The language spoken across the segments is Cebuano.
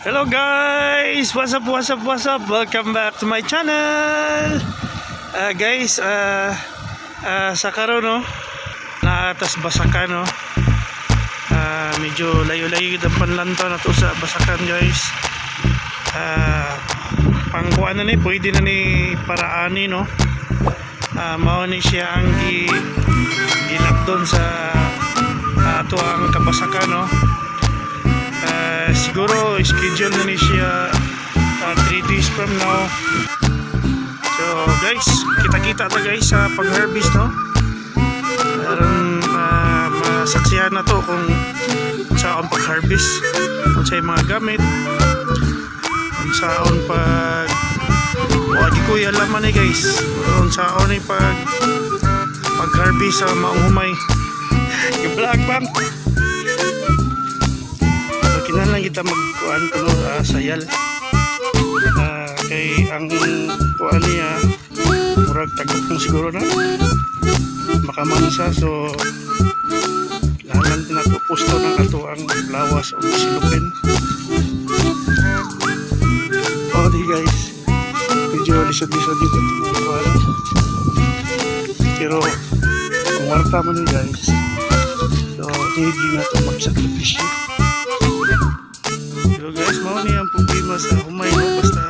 Hello guys! What's up, what's up, what's up? Welcome back to my channel! Guys, sa karon, no, naatas Basakan, no. Medyo layo-layo ang panlantaw na to sa Basakan, guys. Pangkuan na ni, pwede na ni paraani, no. Mao ni siya ang gilapdon sa ato ang kabasakan, no. Siguro schedule na ni siya 3 days from now. So guys, kita-kita ta, guys, sa pag-harvest, no. Aron masaksihan na to kung saan pag-harvest, kung sa mga gamit, kung saan pag wagi ko alaman ni, guys. Kung saan ni pag-harvest sa maong humay. I-vlog pang. So, kinahanglan kita magkuan kuno sayal. Kay ang kuan niya murag tagupong siguro na makamansa, so kinahanglan din nato pusto ng ato ang lawas o silupin. Oh, di guys. Medyo lisod-lisod dito itong kuan. Pero kung warta man ni, guys. So, need na ito magsakripisyo. Pero guys, mao ni ang problema sa humay, no? Basta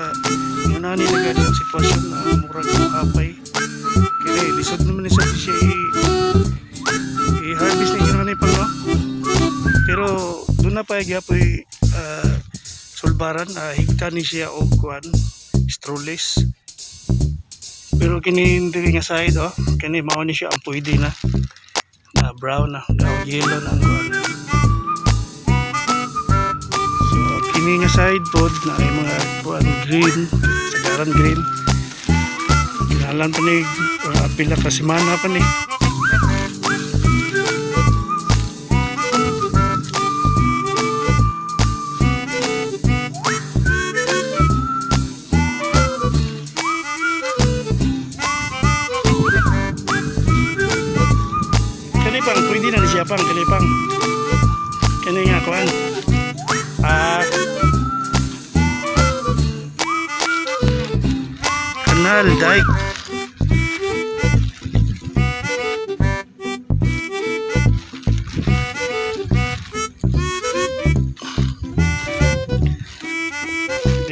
yun na ni nagani ang sitwasyon na murag mo hapay. Kaya lisod naman ni sa siya i-harvest ni gina ni pang, no. Pero doon na pa gyapoy sulbaran, higta ni siya og kuan, strawless. Pero kini diri nga side, oh, kini mao ni siya ang pwede na. Na brown na, o yellow na ang kuan. So kini nga side pod na ay mga kuan green, sagaran green. Kinahanglan pa ni pila ka semana pa ni. Kani pang pwede na ni siya pang kani pang. Kani nga kuan. Canal dike.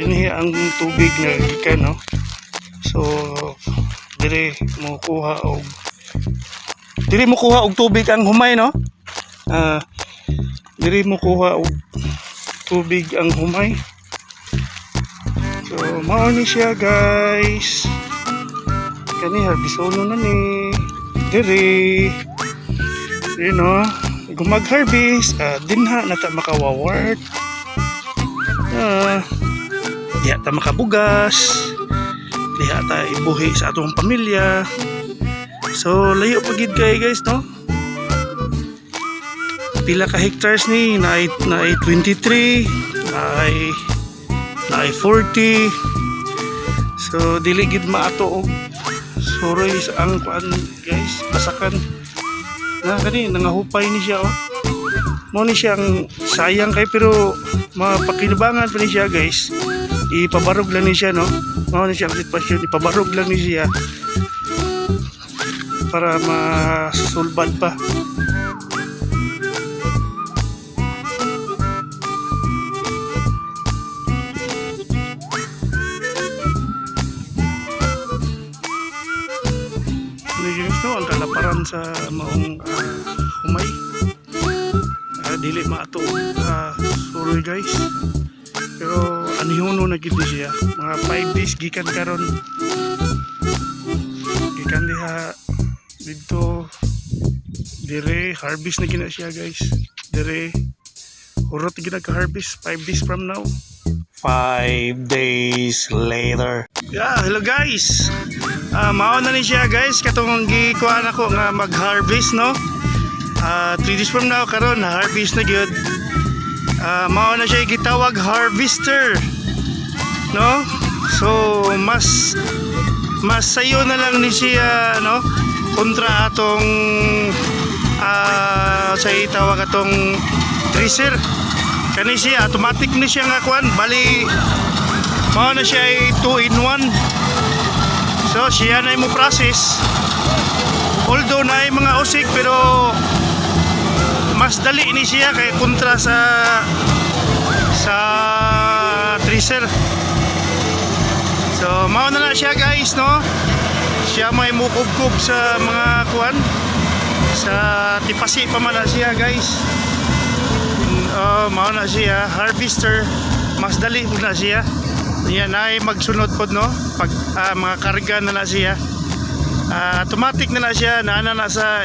Dinhi ang tubig nga gikan, no. So diri mo kuha og tubig ang humay, no. Diri mo kuha og tubig ang humay. So mao ni siya, guys. Kani harbisono na ni. Diri. Diri, no. Kung mag-harvest, dinha na ta makawaward. Diha ta makabugas. Diha ta ibuhi sa atong pamilya. So layo pa gid kay, guys, no. Pila ka hectares ni, naay 23, naay 40. So dili gid maato og suroy sa ang kuan, guys, Basakan. Na kani nangahupay ni siya, oh. Mo ni siyang sayang kay, pero mapakinabangan pa ni siya, guys. Ipabarog lang ni siya, no. Mao ni siya ang sitwasyon, ipabarog lang ni siya para masulbad pa. Ano, guys, no, ang kalaparan sa maong humay. Dili maato suroy, guys. Pero anihuno na gid ni siya. Mga 5 days gikan karon. Gikan diha didto dire harvest na gina siya, guys. Dire hurot gina ka harvest 5 days from now. 5 days later. Yeah, hello guys. Mao na ni siya, guys, katong gikuan ako nga mag-harvest, no. 3 days from now karon na harvest na gyud. Mao na siya gitawag harvester. No? So mas mas sayo na lang ni siya, no, kontra atong sa itawag atong thresher. Kani siya, automatic ni siya nga kuan, bali mao na siya ay 2 in 1. So siya na mo process. Although na mga usik, pero mas dali ni siya kay kontra sa thresher. So mao na siya, guys, no. Siya may mukubkob sa mga kuan, sa tipasi pa man na siya, guys. Oh, mao na siya harvester, mas dali po na siya. Yan ay magsunod pod, no, pag mga karga na na siya. Automatic na na siya, naana na sa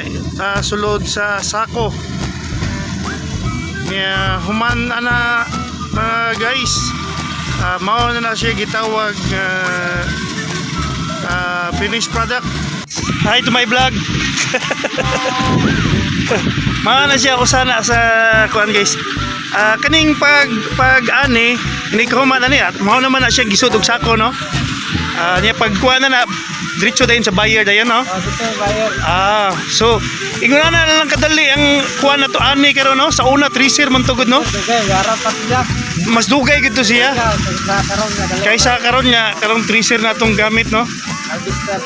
sulod sa sako niya. Human ana, mga guys, mao na na siya gitawag finished product. Hi to my vlog. Mao na siya usana sa kuan, guys. Kaning pag ani ni kahuman ani at mao naman na siya gisud og sako, no. Niya pag kuan na na diretso dayon sa buyer dayon, no. Oh, dito yung buyer. So ingon na lang kadali ang kuan na to ani karon, no. Sa una, thresher man tugod, no. Dugay, wara pa siya. Mas dugay gid to siya. Siya, sa karon nga dali. Kaysa karon nga karong thresher na atong gamit, no. Harvester.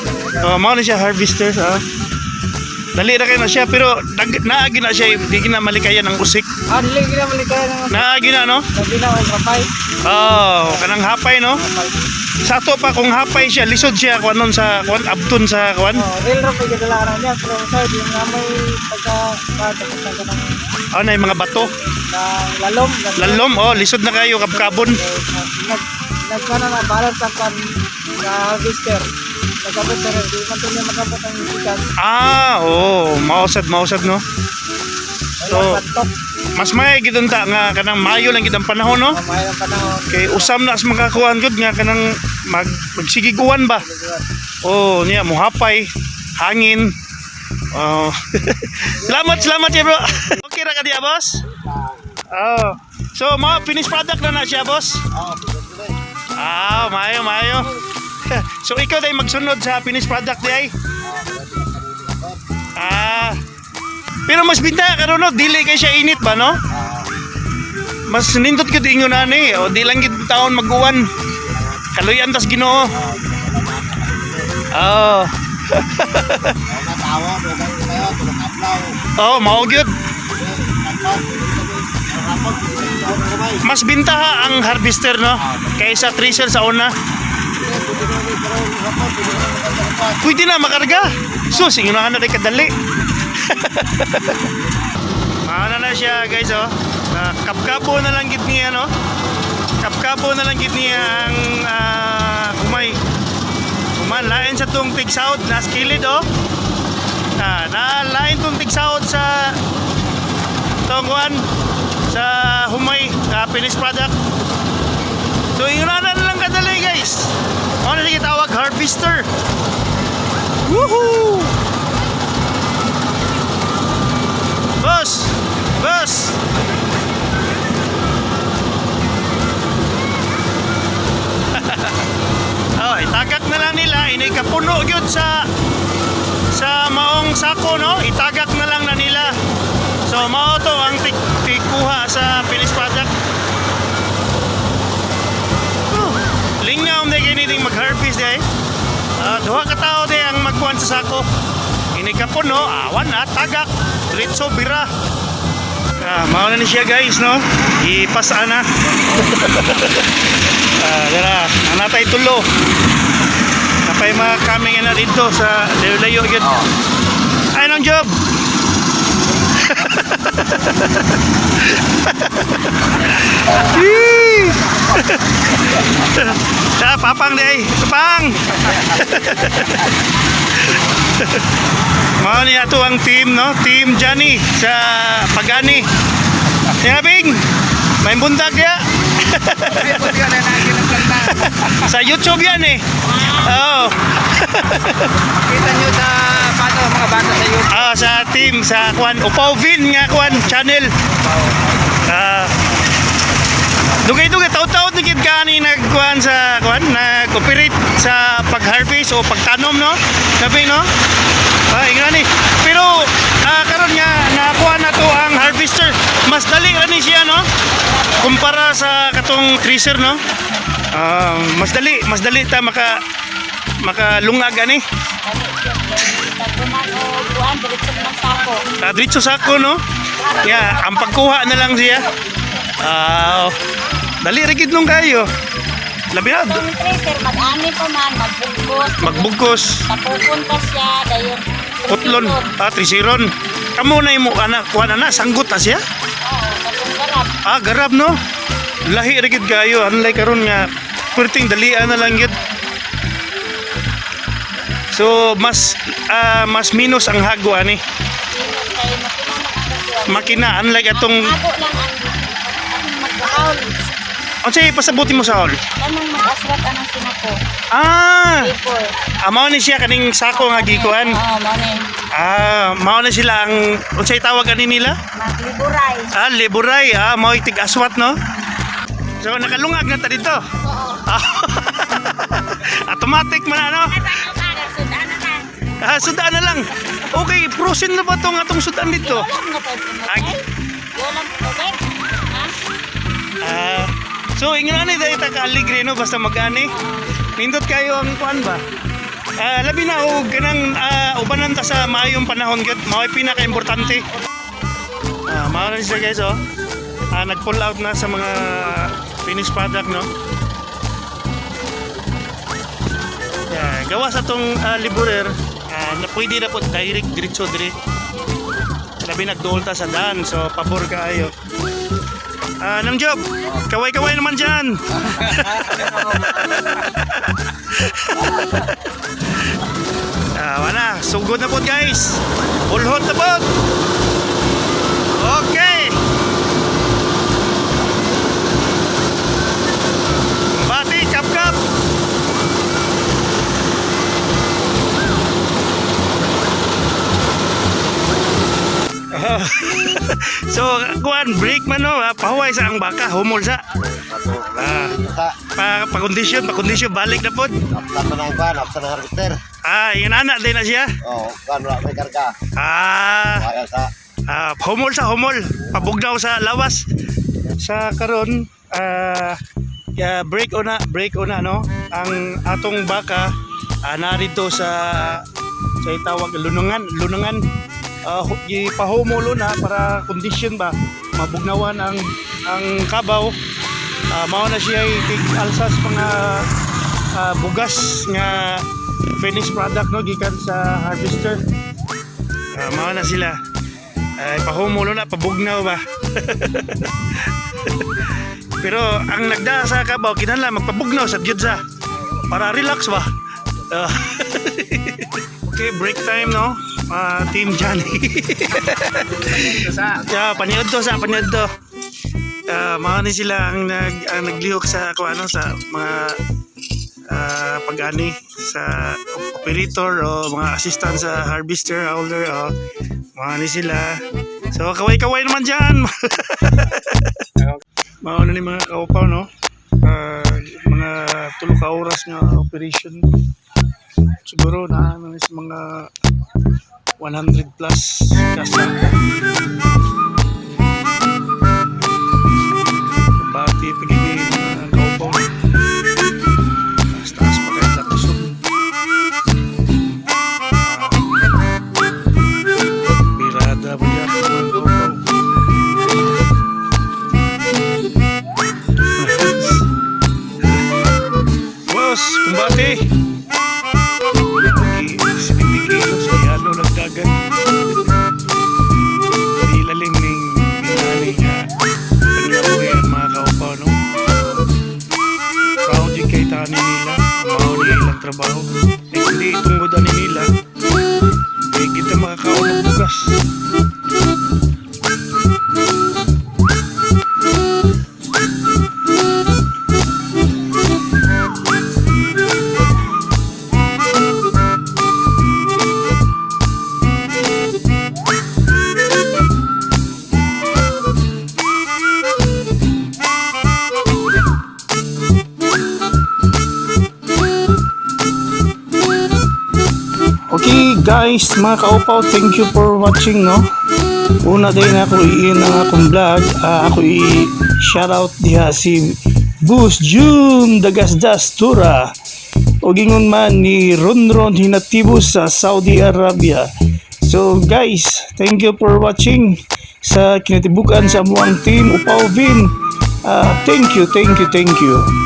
Oh, mao na siya harvester, ah. Dali ra kayo na siya, pero naagi na siya, di na malikayan ang usik. Ah, dili gina malikay ng Naagi na, no? Sabi na og kapay. Oh, kanang hapay, no? Kapay. Sa ato pa kung hapay siya, lisod siya kuan nun sa kuan, abton sa kuan. Oh, real ra pag kadalaran niya, pero sa yung nga may pagka pagka ng Ano yung mga bato? ng lalom. Lalom, oh, lisod na kayo kabkabon. Nag nagkuha na na balance ang kan sa harvester. Nagabot sa rin, di man to niya makabot ang bigas. Ah, oh, mausad mausad, no. Wala So, pantok. mas may gid unta nga kanang Mayo lang gid ang panahon, no. Oh, may ang panahon. Kay usam na sa mga kuan gud nga kanang magsigiguan ba. Oh, niya muhapay, hangin. Oh. Salamat, salamat ya, bro. Okay ra ka diya, boss? Oh. So, mga finished product na na siya, boss? Oh, Ah, maayo, maayo. So, ikaw day magsunod sa finished product di ay? Ah. Pero mas binta karon, no, dili kay siya init ba, no? Mas nindot gud ingon ani, o di lang gid taon mag-uwan. Kaluyan tas Ginoo. Oh. Oh, mao gyud. Mas bintaha ang harvester, no, kaysa thresher sa una. Pwede na makarga. Sus, ingon na rin kadali. Maana na siya, guys, oh. Kapkapo na lang gid niya, no. Kapkapo na lang gid niya ang humay. Human lain sa tong tigsaod nas kilid, oh. Na lain tong tigsaod sa tong kuan sa humay, finished product. So ingon na lang kadali, guys. Ano sige tawag harvester. Woohoo! Boss! Boss! Oh, itagak na lang nila, inay kapuno gyud sa maong sako, no? Itagak na lang na nila. So mao to ang tikuha sa finished product. Oh, lingaw na gini ding mag-harvest di ay. Duha ka tao di ang magkuhan sa sako. Ini kapuno, awan na tagak, diretso bira. Mao na ni siya, guys, no. Ipasa na. Dara, nanatay tulo. Napay mga kaming na dito sa layo-layo gyud. Ay nang job. Yee! Sa papang di ay, papang. Mao ni ato ang team, no? Team Johnny sa Pagani. Ya Bing. May bundag ya. Sa YouTube yan eh. Oo. Kita nyo sa paano mga bata sa YouTube. Ah, sa team sa kwan Upauvin nga kwan channel. Dugay-dugay taud-taud ni gid kani nagkuan sa kwan, nag-operate sa pag-harvest o pagtanom, no. Sabi, no. Ingani. Pero karon nga nakuha na to ang harvester. Mas dali ra ni siya, no? Kumpara sa katong thresher, no? Ah, mas dali ta makalungag ani. Pagkuman o kuan, diretso man sako. Ah, diretso sako, no? Yeah, ang pagkuha na lang siya. Ah, dali ra gid nung kayo. Labi na, Itong thresher, mag-ani pa man, magbugkos. magbugkos, Tapukon pa siya, dayon. Putlon, ah, trisiron. Kamo na imo ana, kuha na na, sanggot na siya. Oo, katong garab. Ah, garab, no? Lahi ra gid kayo, unlike karon nga perting dalian na lang gid. So mas minus ang hago ani. Minus kayo, makina man ang kasuwan. Makina unlike atong Ang hago lang ang maghaol. Unsay pasabuti mo sa haul? Kanang mag-aswat anang sinako. Ah, Paper. mao ni siya kaning sako nga gikuan. Oo, mao ni. Ah, mao na sila ang unsay tawag ani nila? Magliburay. Ah, liburay. Ah, mao tig aswat, no? So nakalungag na ta dito. Oo. Ah, automatic man ano? Sudan na ka. Ah, sudan na lang. Okay, frozen na ba tong atong sudan dito? Walang na tayo. Ay. Walang tubig. Ha? Ah, so ingon ani dahil ta ka-aligre, no, basta mag-ani. Nindot kayo ang kuan ba? Ah, labi na og kanang ubanan ta sa maayong panahon gyud, mao pinaka-importante. Ah, mao na siya, guys, oh. Ah, nag-pull out na sa mga finished product, no. Yeah, gawa sa tong liburer, na pwede na po direct diretso dire. Labi nagduol ta sa daan, so pabor kaayo. Ah, nang job. Kaway-kaway naman dyan. Ah, wala. Sugod na po, guys. Ulhot na po. Okay. Bati, kap kap. So, kuan break man, no, ha? Pahuway sa ang baka, humol sa. Ah, pa pa-condition, pa-condition balik na pod. After na ng kuan, after ng harvester. Ah, yun anak din na siya. Oh, kuan wala may karga. Ah, Kaya sa ah, humol sa humol, pabugnaw sa lawas. Sa karon, yeah, break ona, no. Ang atong baka narito sa itawag lunungan, lunungan. Ipahumulo na para condition ba mabugnawan ang kabaw. Ah, mao na siya tig alsas mga bugas nga finished product, no, gikan sa harvester. Ah, mao na sila. Ay, pahumulo na, pabugnaw ba. Pero ang nagdaa sa kabaw, kinahanglan magpabugnaw sa gyud sa para relax ba. Ah. Okay, break time, no? Ah, Team Johnny. Yeah, paniod to sa paniod to. Ah, mga ni sila ang naglihok sa kung ano sa mga pag-ani sa operator o mga assistant sa harvester holder o mga ni sila. So kaway-kaway naman diyan. Mauna ni mga kaupaw, no? Ah, mga tulo ka oras nga operation. Siguro na ano sa mga 100 plus kasa. Bati pagiging mga kaupaw. Taas taas pa kayo sa kusog. Pirada pa dyan mga kaupaw. Boss, kumbate! Okay, 70 kilos, kaya ano nagdagan. Di lalim ning ning nga paglabuhi ang mga kaupaw, no? Proud yung kay tani nila, mao ni ilang trabaho. Eh, hindi tungod ani nila, di kita makakaon og bugas. Okay guys, mga kaupaw, thank you for watching, no? Una din ako iin ang akong vlog, ako i-shoutout diha si Bus June Dagasdas Tura o gingon man ni Ronron Hinatibo sa Saudi Arabia. So guys, thank you for watching sa kinatibukan sa amuang team Upaw Vin. Thank you, thank you, thank you.